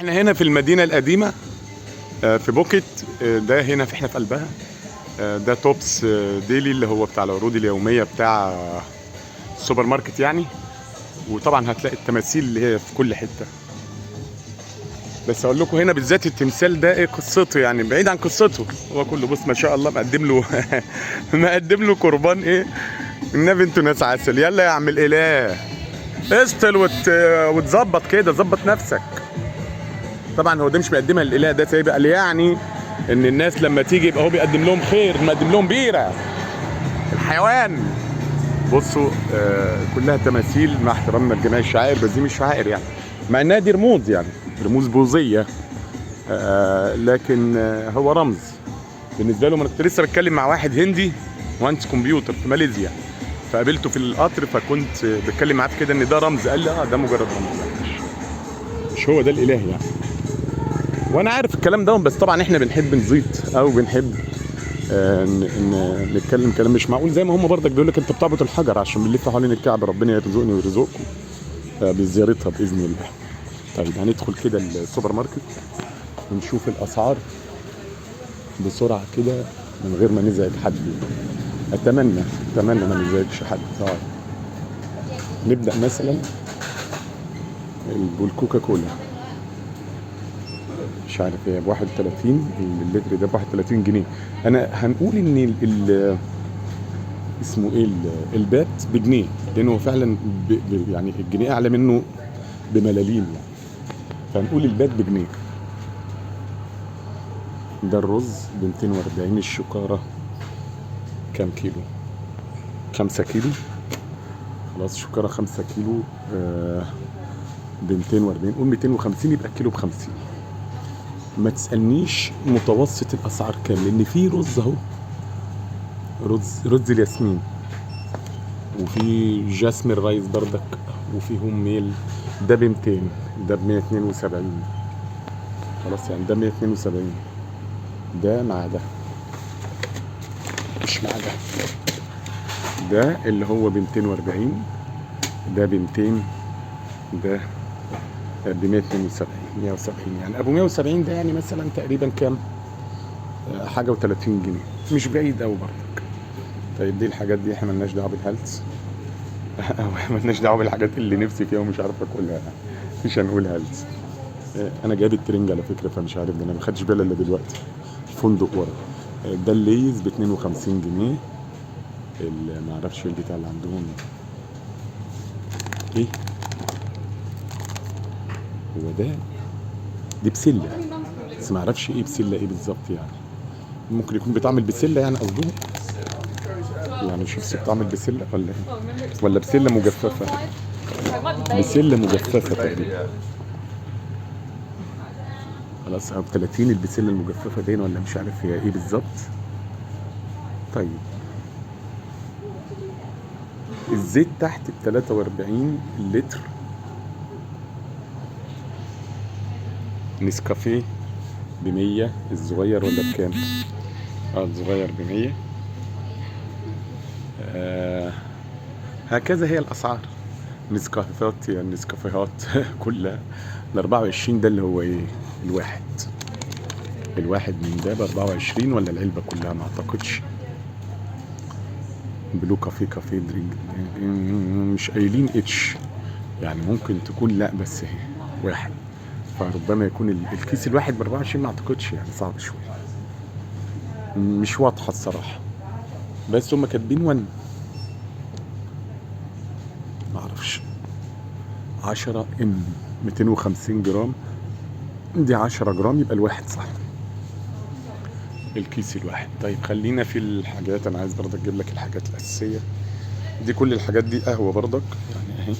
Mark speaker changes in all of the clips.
Speaker 1: احنا هنا في المدينة القديمة في بوكيت، ده هنا في احنا في قلبها. ده Tops Daily اللي هو بتاع العروض اليومية بتاع السوبر ماركت يعني. وطبعا هتلاقي التماثيل اللي هي في كل حتة. بس اقول لكم هنا بالذات التمثال ده ايه قصته يعني، بعيد عن قصته هو كله بص ما شاء الله مقدم له مقدم له قربان ايه النبي، انتوا ناس عسل. يلا يا عم الاله اسطل وتظبط كده، ظبط نفسك. طبعا هو ده مش بيقدمها للاله، ده سايبها قال يعني ان الناس لما تيجي يبقى هو بيقدم لهم خير، مقدم لهم بيره الحيوان. بصوا كلها تماثيل مع احترامنا لجميع الشعائر، بس دي مش شعائر يعني، مع انها دي رموز يعني، رموز بوذيه، لكن هو رمز بالنسبة لهم. انا كنت لسه بتكلم مع واحد هندي مهندس كمبيوتر في ماليزيا، فقابلته في القطر، فكنت بتكلم معاه في كده ان ده رمز، قال لي ده مجرد رمز، مش هو ده الاله يعني. وانا عارف الكلام ده، بس طبعا احنا بنحب نزيط او بنحب نتكلم كلام مش معقول، زي ما هم برضك بيقول لك انت بتعبد الحجر عشان بنلف حوالين الكعبة. ربنا يرزقني ويرزقكم بزيارتها باذن الله. طيب هندخل كده السوبر ماركت ونشوف الاسعار بسرعة كده من غير ما نزعج حد. اتمنى ما نزعجش حد. طيب نبدا مثلا بالكوكا كولا، مش عارف ايه، ب 31 اللتر ده ب 31 جنيه. انا هنقول ان اسمه ايه البات بجنيه، لانه فعلا يعني الجنيه اعلى منه بملاليم يعني، فهنقول البات بجنيه. ده الرز ب 240، الشكارة كام كيلو؟ 5 كيلو. خلاص شكارة 5 كيلو ب 240، قول 250 يبقى الكيلو ب 50. ما تسألنيش متوسط الأسعار كام، لأن في رز أهو، رز الياسمين، وفي jasmine rice بردك، وفي home meal، ده ب 200، ده ب 172. خلاص يعني ده 172، ده مع ده مش مع ده. ده اللي هو ب 240، ده ب 200، ده ب 172، 170 يعني. ابو 170 ده يعني مثلا تقريبا كام؟ حاجة و30 جنيه، مش بعيد قوي برضك. طيب دي الحاجات دي احنا مالناش دعوه بالهلس او مالناش دعوه بالحاجات اللي نفسي فيها ومش عارف اكلها، مش هنقول هلس. انا جايب الترنج على فكرة، فمش عارف ده انا ما خدتش بالي الا دلوقتي. الفندق ورا. ده الليز ب 52 جنيه. ما اعرفش البتاع اللي عندهم ايه هو ده، دي بسلة بس ما اعرفش ايه بسلة ايه بالظبط يعني، ممكن يكون بطعم البسله يعني قصدهم، يعني شيبسي بطعم البسله ولا ايه، ولا بسلة مجففة، بسلة مجففة تقريبا. خلاص اهو ب 30 البسله المجففه دي، ولا مش عارف هي ايه بالظبط. طيب الزيت تحت ب 43 لتر. نسكافيه ب 100، الصغير ولا بكام؟ الصغير ب 100. هكذا هي الاسعار. نسكافيهات يعني نسكافيهات كلها ال 24 ده اللي هو ايه؟ الواحد من ده ب 24 ولا العلبة كلها؟ ما اعتقدش. Blue coffee، coffee drink، مش قايلين each يعني، ممكن تكون لا بس هي واحد، فربما يكون الكيس الواحد ب 24، ما اعتقدش يعني، صعب شوية، مش واضحة الصراحة، بس هم كاتبين 1، ما اعرفش. 10 ام 250 جرام، دي 10 جرام يبقى الواحد صح، الكيس الواحد. طيب خلينا في الحاجات، انا عايز برضك اجيب لك الحاجات الاساسية دي، كل الحاجات دي قهوة برضك يعني اهي.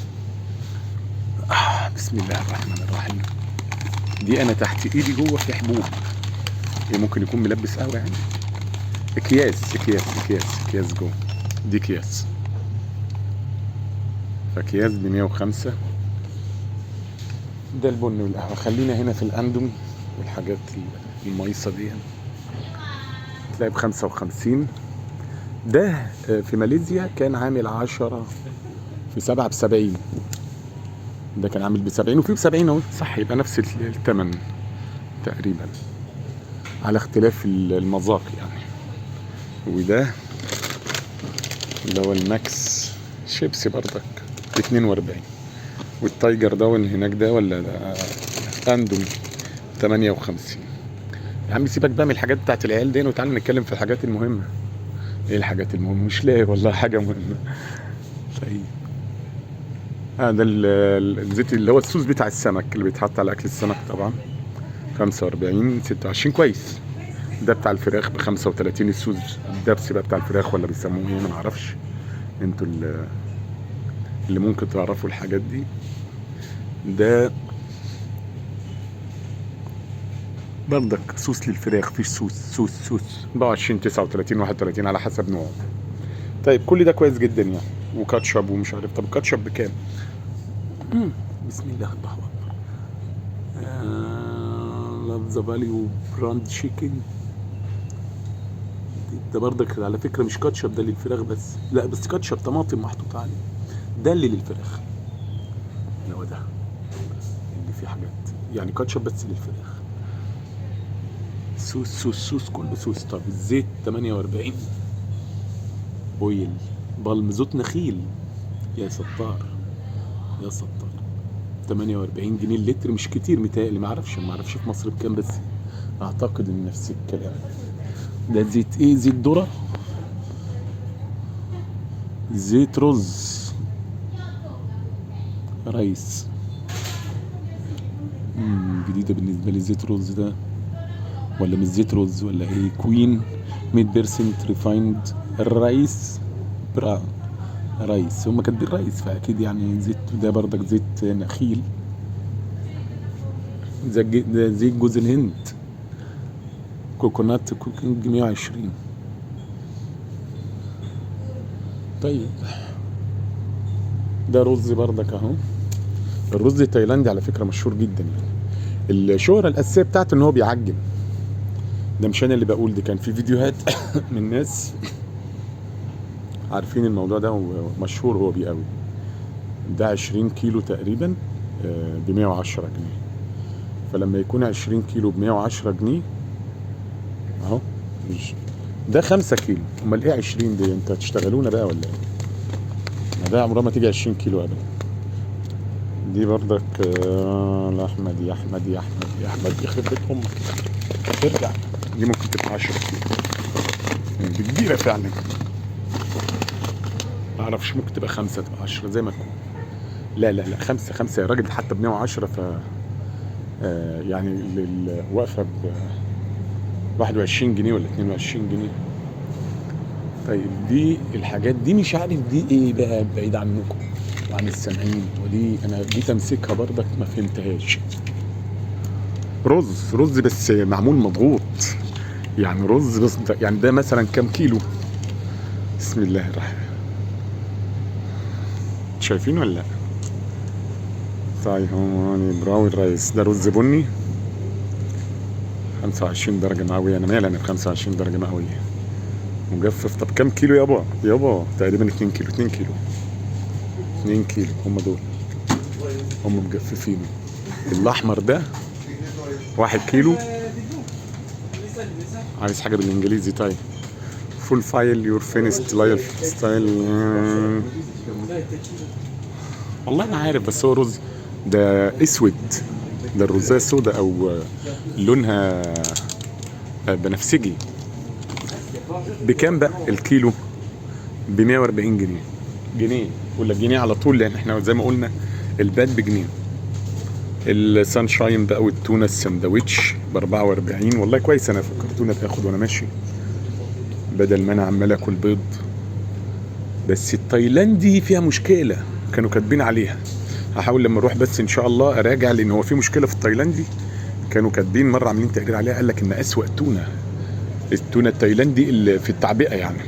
Speaker 1: بسم الله الرحمن الرحيم. دي انا تحت ايدي جوه في حبوب، ايه ممكن يكون ملبس قهوة يعني، اكياس اكياس اكياس اكياس جوه، دي اكياس، فاكياس ب 105. ده البن والقهوة. خلينا هنا في الاندومي والحاجات المايصه دي، تلاقي ب 55. ده في ماليزيا كان عامل 10 في 7 ب 70. ده كان عامل ب70، وفي ب70 اهو، صح، يبقى نفس الثمن تقريبا على اختلاف المذاق يعني. وده اللي هو الماكس شيبسي برضك ب42. وال Tiger ده اللي هناك ده ولا ده اندومي 58. يا عم سيبك بقى من الحاجات بتاعت العيال دي، وتعالى نتكلم في الحاجات المهمة. ايه الحاجات المهمة؟ مش لاقي والله حاجة مهمة. طيب هذا الزيت اللي هو الصوص بتاع السمك اللي بيتحط على اكل السمك طبعا، 45 26 كويس. ده بتاع الفراخ ب 35، الصوص الدبس بقى بتاع الفراخ ولا بيسموه ايه انا ما اعرفش، انتوا اللي ممكن تعرفوا الحاجات دي. ده برضك صوص للفراخ، فيش صوص صوص صوص 24 39 31 على حسب نوعه. طيب كل ده كويس جدا يعني. وكاتشب ومش عارف، طب الكاتشب بكام؟ بسم الله الله اكبر. Love the value brand chicken. ده برضك على فكرة مش كاتشب، ده للفراخ بس، لا بس كاتشب طماطم محطوط عليه، ده اللي للفراخ، اللي هو ده اللي فيه حاجات يعني كاتشب بس للفراخ. صوص صوص صوص كله صوص. طب الزيت 48، oil palm زيت نخيل، يا ستار يا ستار، 48 جنيه اللتر، مش كتير متهيألي، ما اعرفش في مصر بكام، بس اعتقد ان نفس الكلام. ده زيت ايه؟ زيت ذرة، زيت رز rice. جديدة بالنسبة لي زيت رز ده، ولا مش زيت رز ولا ايه؟ Queen 100% refined rice bran rice، هم كاتبين rice فاكيد يعني زيت. ده بردك زيت نخيل، ده زيت جوز الهند، coconut cooking 120. طيب ده رز بردك اهو، الرز التايلاندي على فكرة مشهور جدا يعني. الشهرة الأساسية بتاعته ان هو بيعجن، ده مش انا اللي بقول، دي كان في فيديوهات من ناس عارفين الموضوع ده ومشهور هو بيه قوي. ده 20 كيلو تقريبا ب 110 جنيه، فلما يكون 20 كيلو ب 110 جنيه اهو، ده 5 كيلو، امال ايه 20 دي؟ انتوا هتشتغلونا بقى ولا ايه؟ ده عمرها ما تيجي 20 كيلو ابدا. دي برضك لا احمد يا احمد يا احمد يا احمد يخرب بيت امك، ارجع. دي ممكن تبقى 10 كيلو، دي كبيرة فعلا، ما اعرفش ممكن تبقى 5 تبقى 10 زي ما تكون. لا لا لا 5 5 يا راجل، حتى ب 110، ف يعني الوقفة ب 21 جنيه ولا 22 جنيه. طيب دي الحاجات دي مش عارف دي ايه بقى، بعيد عنكم وعن السامعين، ودي انا جيت امسكها برضك ما فهمتهاش. رز، رز بس معمول مضغوط يعني، رز بس يعني ده مثلا كام كيلو؟ بسم الله الرحمن، شايفين ولا لا؟ طيب هون brown rice، ده رز بني 25 درجة مئوية، انا مالي انا ب 25 درجة مئوية مجفف. طب كام كيلو يابا؟ يابا تقريبا 2 كيلو، 2 كيلو، 2 كيلو هم دول، هم مجففينه. الاحمر ده 1 كيلو. عايز حاجة بالانجليزي؟ طيب fulfill your finest lifestyle، والله ما عارف، بس هو رز ده اسود، ده الرزايه السوداء او لونها بنفسجي. بكام بقى الكيلو؟ ب 140 جنيه، جنيه ولا جنيه على طول، لان احنا زي ما قلنا البات بجنيه. ال Sunshine بقى والتونه السندوتش ب 44، والله كويس، انا فكرتونه باخد وانا ماشي بدل ما انا عمال اكل بيض. بس التايلاندي فيها مشكلة كانوا كاتبين عليها، هحاول لما اروح بس ان شاء الله اراجع، لان هو في مشكلة في التايلاندي كانوا كاتبين مرة عاملين تقرير عليها، قال لك ان اسوأ تونه التونه التايلاندي اللي في التعبئه يعني.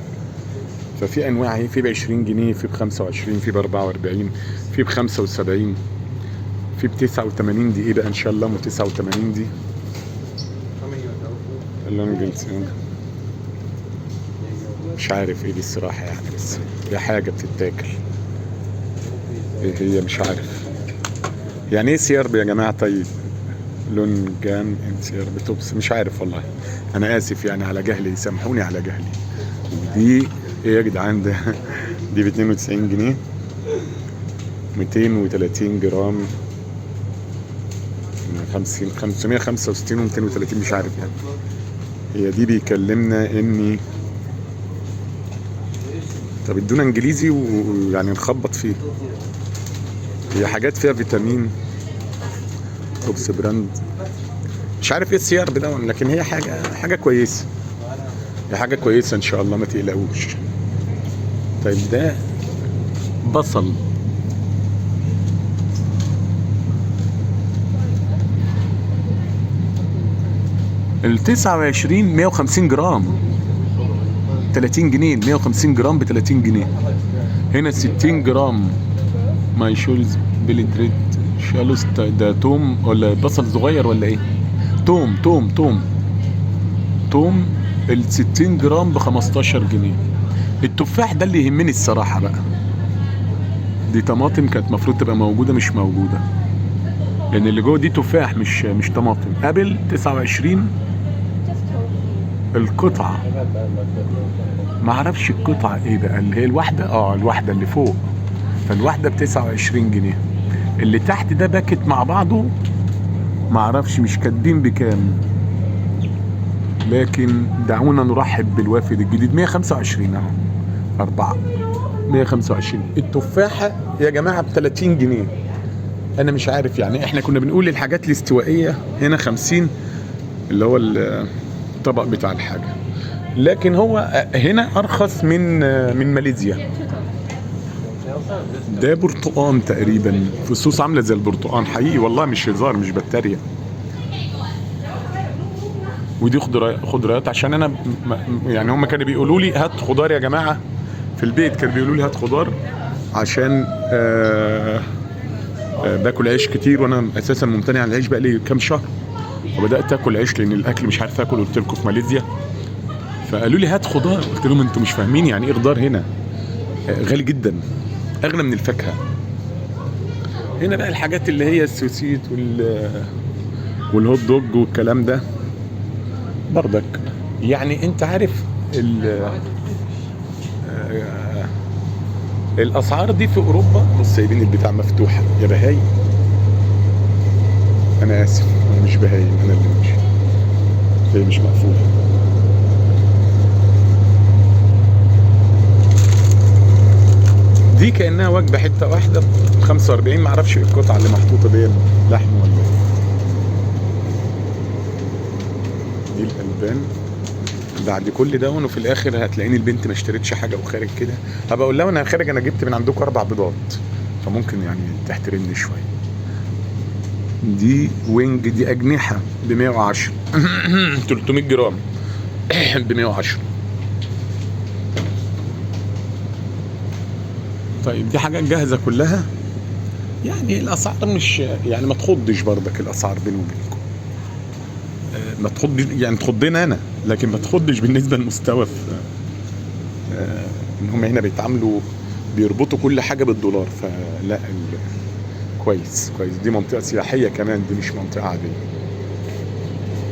Speaker 1: ففي انواع، في ب 20 جنيه، في ب 25، في ب 44، في ب 75، في ب 89. دي ايه بقى ان شاء الله؟ ام 89 دي مش عارف ايه دي الصراحة يعني، بس دي حاجة بتتاكل، ايه هي مش عارف. يعني ايه سيرب يا جماعة؟ طيب longan and syrup Tops، مش عارف والله، انا اسف يعني على جهلي، سامحوني على جهلي. ودي ايه يا جدعان ده؟ دي ب 92 جنيه، 230 جرام، 50، 565 و 230، مش عارف يعني. هي دي بيكلمنا اني طب ادونا انجليزي ويعني نخبط فيه. هي حاجات فيها فيتامين، Tops brand، مش عارف ايه السيار ده، لكن هي حاجة كويسة، هي حاجة كويسة ان شاء الله، ما تقلقوش. طيب ده بصل، ال 29 150 جرام 30 جنيه، 150 جرام ب 30 جنيه. هنا 60 جرام مايشولز بيلي red shallots، ده توم ولا بصل صغير ولا ايه؟ توم توم توم توم. ال 60 جرام ب 15 جنيه. التفاح ده اللي يهمني الصراحة بقى. دي طماطم كانت المفروض تبقى موجودة، مش موجودة، لأن اللي جوه دي تفاح مش طماطم. apple 29 القطعة، ما اعرفش القطعة ايه بقى، اللي هي الواحدة، الواحدة اللي فوق، فالواحدة ب 29 جنيه. اللي تحت ده packet مع بعضه، ما اعرفش مش كاتبين بكام، لكن دعونا نرحب بالوافد الجديد. 125 اهو، 4 125. التفاحة يا جماعة ب 30 جنيه. انا مش عارف يعني، احنا كنا بنقول الحاجات الاستوائية هنا 50 اللي هو الطبق بتاع الحاجة، لكن هو هنا ارخص من ماليزيا. ده برتقان تقريبا، فصوص عامله زي البرتقان حقيقي والله، مش هزار، مش بتريق. ودي خضروات، عشان انا يعني هم كانوا بيقولوا لي هات خضار يا جماعة في البيت، كانوا بيقولوا لي هات خضار عشان باكل عيش كتير، وانا اساسا ممتنع عن العيش بقى لي كام شهر، وبدات اكل عيش لان الاكل مش عارف اكل، قلت لكم في ماليزيا. فقالوا لي هات خضار، قلت لهم انتوا مش فاهمين يعني ايه خضار هنا، غالي جدا، اغلى من الفاكهة. هنا بقى الحاجات اللي هي السوسيت وال hot dog والكلام ده برضك، يعني انت عارف الاسعار دي في اوروبا. بص سايبين البتاع مفتوحة يا بهايم، انا اسف، انا مش بهايم، انا اللي مش، هي مش مقفولة. دي كانها وجبة حتة واحدة ب 45، معرفش ايه القطعة اللي محطوطة دي، لحم ولا ايه. دي الالبان. بعد كل ده وفي الاخر هتلاقيني البنت ما اشتريتش حاجة وخارج كده، هبقى اقول لها انا خارج، انا جبت من عندكم 4 بيضات، فممكن يعني تحترمني شوية. دي wing، دي اجنحة ب 110 300 جرام ب 110. طيب دي حاجات جاهزة كلها، يعني الاسعار مش يعني ما تخضش برضك الاسعار بيني وبينكم، ما تخضش يعني، تخضنا انا، لكن ما تخضش بالنسبة للمستوى في ان هم هنا بيتعاملوا بيربطوا كل حاجة بالدولار، فلا كويس كويس. دي منطقة سياحية كمان، دي مش منطقة عادية،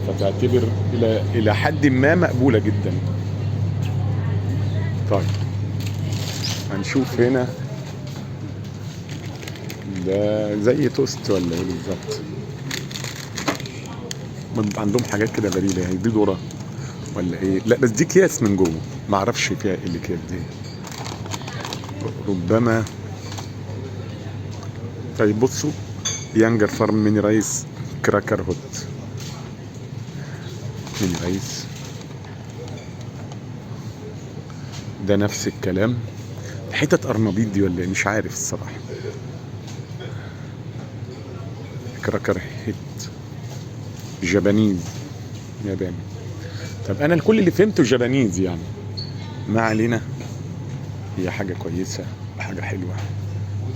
Speaker 1: فتعتبر الى حد ما مقبولة جدا. طيب هنشوف هنا ده زي توست ولا ايه بالظبط؟ عندهم حاجات كده غريبة يعني، دي ذره ولا ايه؟ لا بس دي اكياس من جوه، ما اعرفش فيها ايه الاكياس دي، ربما. طيب بصوا، Younger Farm mini rice cracker hot، mini rice ده نفس الكلام. حتت قرنبيط دي ولا ايه؟ مش عارف الصراحة. cracker hit Japanese، ياباني. طب انا الكل اللي فهمته Japanese يعني، ما علينا، هي حاجة كويسة، حاجة حلوة،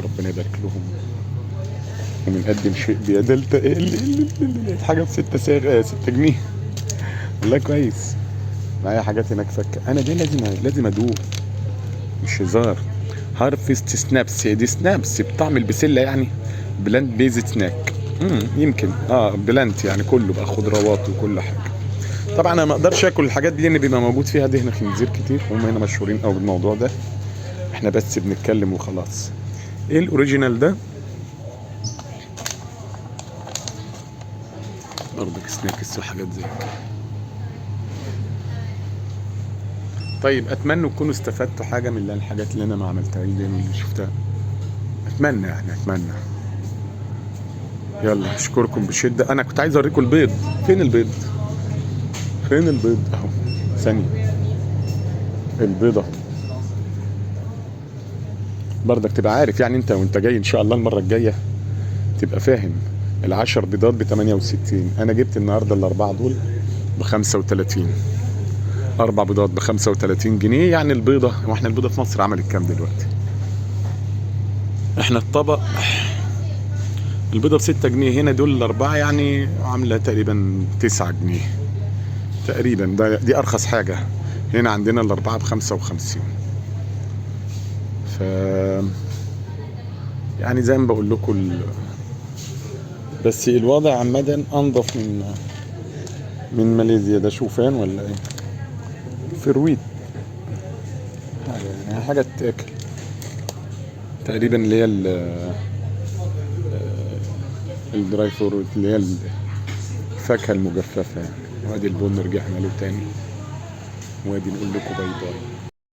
Speaker 1: ربنا يبارك لهم. وبنقدم شيء بيدلتا ايه حاجة ب 6 جنيه والله كويس. معايا حاجات هناك فكه، انا دي لازم ادوق، مش هزار. Harvest Snaps، دي snaps بطعم البسله يعني، plant based snack. يمكن plant يعني كله بقى خضروات وكل حاجة. طبعا انا ما اقدرش اكل الحاجات دي لان بيبقى موجود فيها دهن خنزير كتير، هم هنا مشهورين قوي بالموضوع ده، احنا بس بنتكلم وخلاص. ايه ال original ده؟ برضك snacks وحاجات زي كده. طيب اتمنى تكونوا استفدتوا حاجة من الحاجات اللي انا ما عملتهاش دي اللي شفتها، اتمنى يعني اتمنى. يلا اشكركم بشده. انا كنت عايز اوريكم البيض، فين البيض؟ فين البيض؟ اهو ثانية، البيضة برضك تبقى عارف يعني، انت وانت جاي ان شاء الله المرة الجاية تبقى فاهم. ال10 بيضات ب 68، انا جبت النهارده الاربعة دول ب 35، 4 بيضات ب 35 جنيه. يعني البيضة، واحنا البيضة في مصر عملت كام دلوقتي؟ احنا الطبق البيضة ب 6 جنيه، هنا دول الاربعة يعني عامله تقريبا 9 جنيه تقريبا، ده دي ارخص حاجة. هنا عندنا الاربعة ب 55. ف يعني زي ما بقول لكم بس الوضع عامة انظف من ماليزيا. ده شوفان ولا ايه؟ fruit يعني حاجة تتاكل تقريبا، اللي هي ال dry fruit اللي هي الفاكهة المجففه يعني. وادي البن رجعنا له تاني، وادي نقول لكم bye bye.